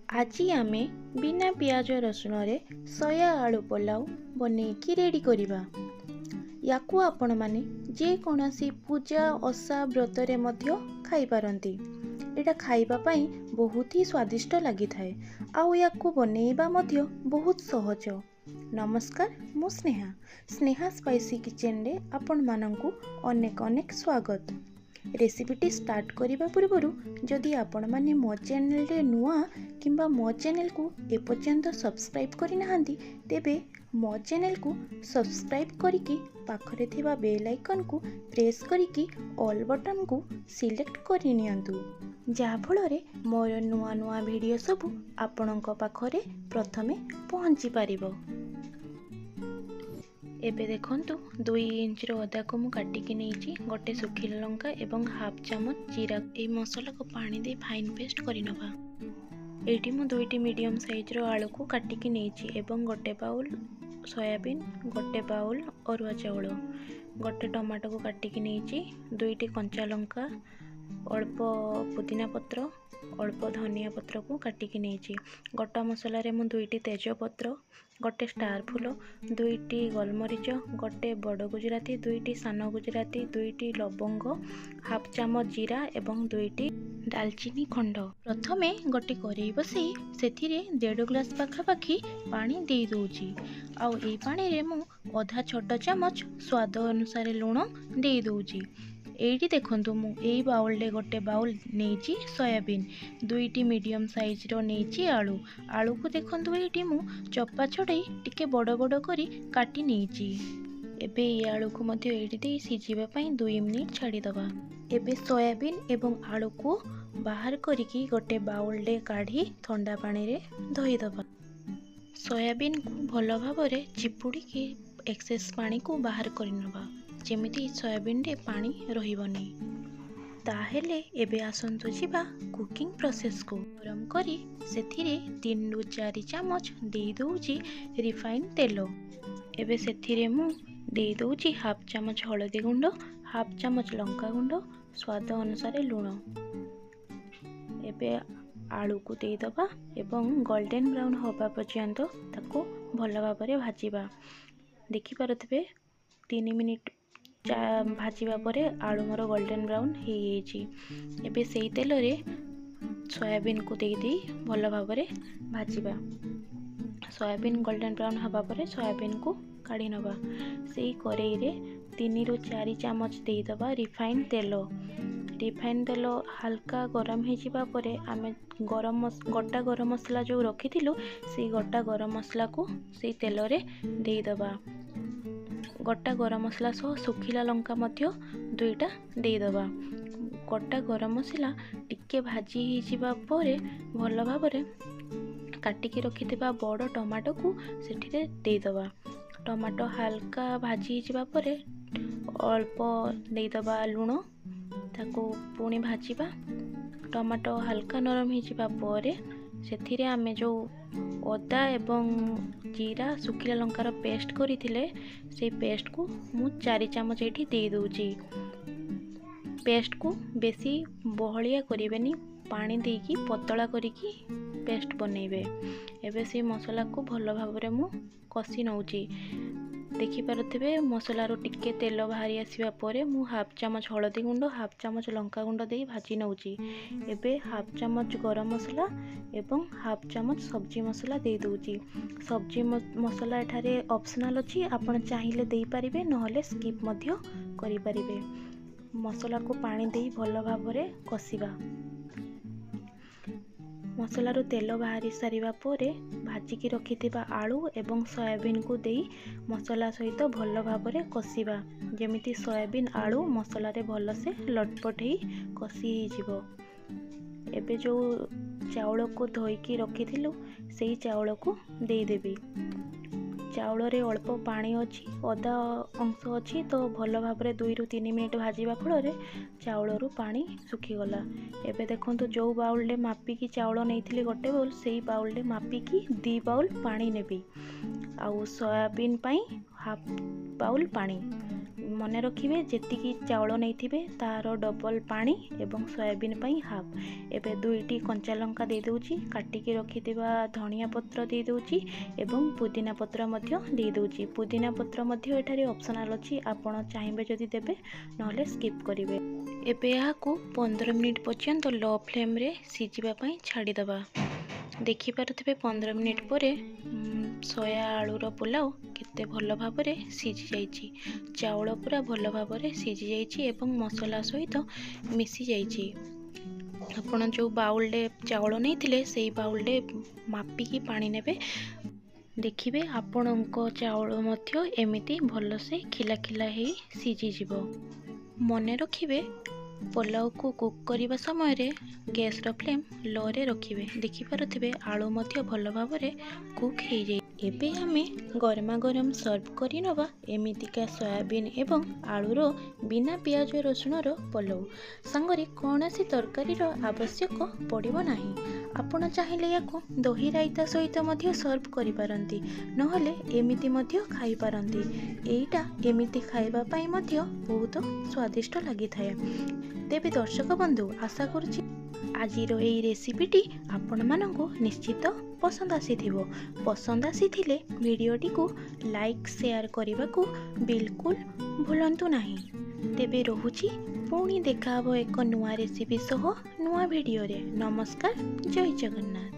ଆଜି ଆମେ ବିନା ପିଆଜ ରସୁଣରେ ସୋୟା ଆଳୁ ପଲାଉ ବନେଇକି ରେଡ଼ି କରିବା। ୟାକୁ ଆପଣମାନେ ଯେକୌଣସି ପୂଜା ଓଷା ବ୍ରତରେ ମଧ୍ୟ ଖାଇପାରନ୍ତି। ଏଇଟା ଖାଇବା ପାଇଁ ବହୁତ ହି ସ୍ୱାଦିଷ୍ଟ ଲାଗିଥାଏ ଆଉ ୟାକୁ ବନେଇବା ମଧ୍ୟ ବହୁତ ସହଜ। ନମସ୍କାର, ମୁଁ ସ୍ନେହା, ସ୍ନେହା ସ୍ପାଇସି କିଚେନରେ ଆପଣମାନଙ୍କୁ ଅନେକ ଅନେକ ସ୍ୱାଗତ। ରେସିପିଟି ଷ୍ଟାର୍ଟ କରିବା ପୂର୍ବରୁ ଯଦି ଆପଣମାନେ ମୋ ଚ୍ୟାନେଲରେ ନୂଆ କିମ୍ବା ମୋ ଚ୍ୟାନେଲକୁ ଏପର୍ଯ୍ୟନ୍ତ ସବସ୍କ୍ରାଇବ୍ କରିନାହାନ୍ତି, ତେବେ ମୋ ଚ୍ୟାନେଲକୁ ସବସ୍କ୍ରାଇବ୍ କରିକି ପାଖରେ ଥିବା ବେଲ୍ ଆଇକନ୍କୁ ପ୍ରେସ୍ କରିକି ଅଲ୍ ବଟନ୍କୁ ସିଲେକ୍ଟ କରିନିଅନ୍ତୁ, ଯାହାଫଳରେ ମୋର ନୂଆ ନୂଆ ଭିଡ଼ିଓ ସବୁ ଆପଣଙ୍କ ପାଖରେ ପ୍ରଥମେ ପହଞ୍ଚି ପାରିବ। ଏବେ ଦେଖନ୍ତୁ, 2 ଇଞ୍ଚର ଅଦାକୁ ମୁଁ କାଟିକି ନେଇଛି, ଗୋଟେ ଶୁଖିଲା ଲଙ୍କା ଏବଂ ହାଫ୍ ଚାମଚ ଜିରା। ଏଇ ମସଲାକୁ ପାଣି ଦେଇ ଫାଇନ୍ ପେଷ୍ଟ କରିନେବା। ଏଇଠି ମୁଁ 2ଟି ମିଡ଼ିୟମ୍ ସାଇଜ୍ର ଆଳୁକୁ କାଟିକି ନେଇଛି ଏବଂ ଗୋଟେ ବାଉଲ୍ ସୋୟାବିନ୍, ଗୋଟେ ବାଉଲ୍ ଅରୁଆ ଚାଉଳ, ଗୋଟେ ଟମାଟୋକୁ କାଟିକି ନେଇଛି, 2ଟି କଞ୍ଚା ଲଙ୍କା, ଅଳ୍ପ ପୁଦିନା ପତ୍ର, ଅଳ୍ପ ଧନିଆ ପତ୍ରକୁ କାଟିକି ନେଇଛି। ଗୋଟା ମସଲାରେ ମୁଁ 2ଟି ତେଜପତ୍ର, ଗୋଟେ ଷ୍ଟାର୍ ଫୁଲ, 2ଟି ଗୋଲମରିଚ, ଗୋଟେ ବଡ଼ ଗୁଜୁରାତି, 2ଟି ସାନ ଗୁଜୁରାତି, 2ଟି ଲବଙ୍ଗ, ହାଫ୍ ଚାମଚ ଜିରା ଏବଂ 2ଟି ଡାଲଚିନି ଖଣ୍ଡ। ପ୍ରଥମେ ଗୋଟେ କରେଇ ବସେଇ ସେଥିରେ 1.5 ଗ୍ଲାସ୍ ପାଖାପାଖି ପାଣି ଦେଇ ଦେଉଛି ଆଉ ଏଇ ପାଣିରେ ମୁଁ ଅଧା ଛୋଟ ଚାମଚ ସ୍ୱାଦ ଅନୁସାରେ ଲୁଣ ଦେଇ ଦେଉଛି। ଏଇଠି ଦେଖନ୍ତୁ, ମୁଁ ଏଇ ବାଉଲରେ ଗୋଟେ ବାଉଲ ନେଇଛି ସୋୟାବିନ୍, 2ଟି ମିଡ଼ିୟମ୍ ସାଇଜ୍ର ନେଇଛି ଆଳୁ। ଆଳୁକୁ ଦେଖନ୍ତୁ, ଏଇଠି ମୁଁ ଚୋପା ଛଡ଼େଇ ଟିକେ ବଡ଼ ବଡ଼ କରି କାଟି ନେଇଛି। ଏବେ ଏଇ ଆଳୁକୁ ମଧ୍ୟ ଏଇଠି ଦେଇ ସିଝିବା ପାଇଁ 2 ମିନିଟ୍ ଛାଡ଼ିଦେବା। ଏବେ ସୋୟାବିନ୍ ଏବଂ ଆଳୁକୁ ବାହାର କରିକି ଗୋଟେ ବାଉଲରେ କାଢ଼ି ଥଣ୍ଡା ପାଣିରେ ଧୋଇଦେବା। ସୋୟାବିନ୍କୁ ଭଲ ଭାବରେ ଚିପୁଡ଼ିକି ଏକ୍ସେସ୍ ପାଣିକୁ ବାହାର କରିନେବା, ଯେମିତି ସୋୟାବିନ୍ରେ ପାଣି ରହିବନି। ତାହେଲେ ଏବେ ଆସନ୍ତୁ ଯିବା କୁକିଂ ପ୍ରୋସେସ୍କୁ। ଗରମ କରି ସେଥିରେ 3ରୁ 4 ଚାମଚ ଦେଇଦେଉଛି ରିଫାଇନ୍ ତେଲ। ଏବେ ସେଥିରେ ମୁଁ ଦେଇଦେଉଛି ହାଫ୍ ଚାମଚ ହଳଦୀ ଗୁଣ୍ଡ, ହାଫ୍ ଚାମଚ ଲଙ୍କା ଗୁଣ୍ଡ, ସ୍ୱାଦ ଅନୁସାରେ ଲୁଣ। ଏବେ ଆଳୁକୁ ଦେଇଦେବା ଏବଂ ଗୋଲ୍ଡେନ୍ ବ୍ରାଉନ୍ ହେବା ପର୍ଯ୍ୟନ୍ତ ତାକୁ ଭଲ ଭାବରେ ଭାଜିବା। ଦେଖିପାରୁଥିବେ, 3 ମିନିଟ୍ ଭାଜିବା ପରେ ଆଳୁ ମୋର ଗୋଲ୍ଡେନ୍ ବ୍ରାଉନ୍ ହେଇଯାଇଛି। ଏବେ ସେଇ ତେଲରେ ସୋୟାବିନ୍କୁ ଦେଇ ଭଲ ଭାବରେ ଭାଜିବା। ସୋୟାବିନ୍ ଗୋଲ୍ଡେନ୍ ବ୍ରାଉନ୍ ହେବା ପରେ ସୋୟାବିନ୍କୁ କାଢ଼ି ନେବା। ସେଇ କରେଇରେ 3ରୁ 4 ଚାମଚ ଦେଇଦେବା ରିଫାଇନ୍ ତେଲ। ରିଫାଇନ୍ ତେଲ ହାଲକା ଗରମ ହେଇଯିବା ପରେ ଆମେ ଗରମ ଗୋଟା ଗରମ ମସଲା ଯେଉଁ ରଖିଥିଲୁ, ସେଇ ଗୋଟା ଗରମ ମସଲାକୁ ସେଇ ତେଲରେ ଦେଇଦେବା। ଗୋଟା ଗରମ ମସଲା ସହ ଶୁଖିଲା ଲଙ୍କା ମଧ୍ୟ 2ଟା ଦେଇଦେବା। ଗୋଟା ଗରମ ମସଲା ଟିକେ ଭାଜି ହେଇଯିବା ପରେ ଭଲ ଭାବରେ କାଟିକି ରଖିଥିବା ବଡ଼ ଟମାଟୋକୁ ସେଠିରେ ଦେଇଦେବା। ଟମାଟୋ ହାଲକା ଭାଜି ହେଇଯିବା ପରେ ଅଳ୍ପ ଦେଇଦେବା ଲୁଣ, ତାକୁ ପୁଣି ଭାଜିବା। ଟମାଟୋ ହାଲକା ନରମ ହେଇଯିବା ପରେ ସେଥିରେ ଆମେ ଯେଉଁ ଅଦା ଏବଂ ଜିରା ଶୁଖିଲା ଲଙ୍କାର ପେଷ୍ଟ କରିଥିଲେ, ସେଇ ପେଷ୍ଟକୁ ମୁଁ 4 ଚାମଚ ଏଇଠି ଦେଇଦେଉଛି। ପେଷ୍ଟକୁ ବେଶୀ ବହଳିଆ କରିବେନି, ପାଣି ଦେଇକି ପତଳା କରିକି ପେଷ୍ଟ ବନେଇବେ। ଏବେ ସେଇ ମସଲାକୁ ଭଲ ଭାବରେ ମୁଁ କଷି ନେଉଛି। ଦେଖିପାରୁଥିବେ, ମସଲାରୁ ଟିକେ ତେଲ ବାହାରି ଆସିବା ପରେ ମୁଁ ହାଫ୍ ଚାମଚ ହଳଦୀ ଗୁଣ୍ଡ, ହାଫ୍ ଚାମଚ ଲଙ୍କା ଗୁଣ୍ଡ ଦେଇ ଭାଜି ନେଉଛି। ଏବେ ହାଫ୍ ଚାମଚ ଗରମ ମସଲା ଏବଂ ହାଫ୍ ଚାମଚ ସବଜି ମସଲା ଦେଇଦେଉଛି। ସବଜି ମସଲା ଏଠାରେ ଅପସନାଲ୍ ଅଛି, ଆପଣ ଚାହିଁଲେ ଦେଇପାରିବେ, ନହେଲେ ସ୍କିପ୍ ମଧ୍ୟ କରିପାରିବେ। ମସଲାକୁ ପାଣି ଦେଇ ଭଲ ଭାବରେ କଷିବା। ମସଲାରୁ ତେଲ ବାହାରି ସାରିବା ପରେ ଭାଜିକି ରଖିଥିବା ଆଳୁ ଏବଂ ସୋୟାବିନ୍କୁ ଦେଇ ମସଲା ସହିତ ଭଲ ଭାବରେ କଷିବା, ଯେମିତି ସୋୟାବିନ୍ ଆଳୁ ମସଲାରେ ଭଲସେ ଲଟପଟ ହେଇ କଷି ହେଇଯିବ। ଏବେ ଯେଉଁ ଚାଉଳକୁ ଧୋଇକି ରଖିଥିଲୁ, ସେଇ ଚାଉଳକୁ ଦେଇଦେବି। ଚାଉଳରେ ଅଳ୍ପ ପାଣି ଅଛି, ଅଦା ଅଂଶ ଅଛି, ତ ଭଲ ଭାବରେ 2ରୁ 3 ମିନିଟ୍ ଭାଜିବା ଫଳରେ ଚାଉଳରୁ ପାଣି ଶୁଖିଗଲା। ଏବେ ଦେଖନ୍ତୁ, ଯେଉଁ ବାଉଲରେ ମାପିକି ଚାଉଳ ନେଇଥିଲି ଗୋଟେ ବାଉଲ, ସେଇ ବାଉଲରେ ମାପିକି 2 ବାଉଲ ପାଣି ନେବି ଆଉ ସୋୟାବିନ୍ ପାଇଁ ହାଫ୍ ବାଉଲ ପାଣି। ମନେ ରଖିବେ, ଯେତିକି ଚାଉଳ ନେଇଥିବେ ତା'ର ଡବଲ୍ ପାଣି ଏବଂ ସୋୟାବିନ୍ ପାଇଁ ହାଫ୍। ଏବେ 2ଟି କଞ୍ଚା ଲଙ୍କା ଦେଇଦେଉଛି, କାଟିକି ରଖିଥିବା ଧନିଆ ପତ୍ର ଦେଇଦେଉଛି ଏବଂ ପୁଦିନା ପତ୍ର ମଧ୍ୟ ଦେଇଦେଉଛି। ପୁଦିନା ପତ୍ର ମଧ୍ୟ ଏଠାରେ ଅପସନାଲ୍ ଅଛି, ଆପଣ ଚାହିଁବେ ଯଦି ଦେବେ, ନହେଲେ ସ୍କିପ୍ କରିବେ। ଏବେ ଏହାକୁ 15 ମିନିଟ୍ ପର୍ଯ୍ୟନ୍ତ ଲୋ ଫ୍ଲେମ୍ରେ ସିଝିବା ପାଇଁ ଛାଡ଼ିଦେବା। ଦେଖିପାରୁଥିବେ, 15 ମିନିଟ୍ ପରେ ସୋୟା ଆଳୁର ପୋଲାଉ କେତେ ଭଲ ଭାବରେ ସିଝି ଯାଇଛି। ଚାଉଳ ପୁରା ଭଲ ଭାବରେ ସିଝି ଯାଇଛି ଏବଂ ମସଲା ସହିତ ମିଶି ଯାଇଛି। ଆପଣ ଯେଉଁ ବାଉଲରେ ଚାଉଳ ନେଇଥିଲେ, ସେଇ ବାଉଲରେ ମାପିକି ପାଣି ନେବେ। ଦେଖିବେ, ଆପଣଙ୍କ ଚାଉଳ ମଧ୍ୟ ଏମିତି ଭଲସେ ଖିଲା ଖିଲା ହେଇ ସିଝିଯିବ। ମନେ ରଖିବେ, ପଲାଉକୁ କୁକ୍ କରିବା ସମୟରେ ଗ୍ୟାସ୍ର ଫ୍ଲେମ୍ ଲୋରେ ରଖିବେ। ଦେଖିପାରୁଥିବେ, ଆଳୁ ମଧ୍ୟ ଭଲ ଭାବରେ କୁକ୍ ହେଇଯାଇ। ଏବେ ଆମେ ଗରମା ଗରମ ସର୍ଭ କରିନେବା ଏମିତିକା ସୋୟାବିନ୍ ଏବଂ ଆଳୁର ବିନା ପିଆଜ ରସୁଣର ପଲଉ। ସାଙ୍ଗରେ କୌଣସି ତରକାରୀର ଆବଶ୍ୟକ ପଡ଼ିବ ନାହିଁ। ଆପଣ ଚାହିଁଲେ ୟାକୁ ଦହି ରାଇତା ସହିତ ମଧ୍ୟ ସର୍ଭ କରିପାରନ୍ତି, ନହେଲେ ଏମିତି ମଧ୍ୟ ଖାଇପାରନ୍ତି। ଏଇଟା ଏମିତି ଖାଇବା ପାଇଁ ମଧ୍ୟ ବହୁତ ସ୍ୱାଦିଷ୍ଟ ଲାଗିଥାଏ। ତେବେ ଦର୍ଶକ ବନ୍ଧୁ, ଆଶା କରୁଛି ଆଜିର ଏଇ ରେସିପିଟି ଆପଣମାନଙ୍କୁ ନିଶ୍ଚିତ ପସନ୍ଦ ଆସିଥିବ। ପସନ୍ଦ ଆସିଥିଲେ ଭିଡ଼ିଓଟିକୁ ଲାଇକ୍, ସେୟାର କରିବାକୁ ବିଲକୁଲ ଭୁଲନ୍ତୁ ନାହିଁ। ତେବେ ରହୁଛି, ପୁଣି ଦେଖାହେବ ଏକ ନୂଆ ରେସିପି ସହ ନୂଆ ଭିଡ଼ିଓରେ। ନମସ୍କାର, ଜୟ ଜଗନ୍ନାଥ।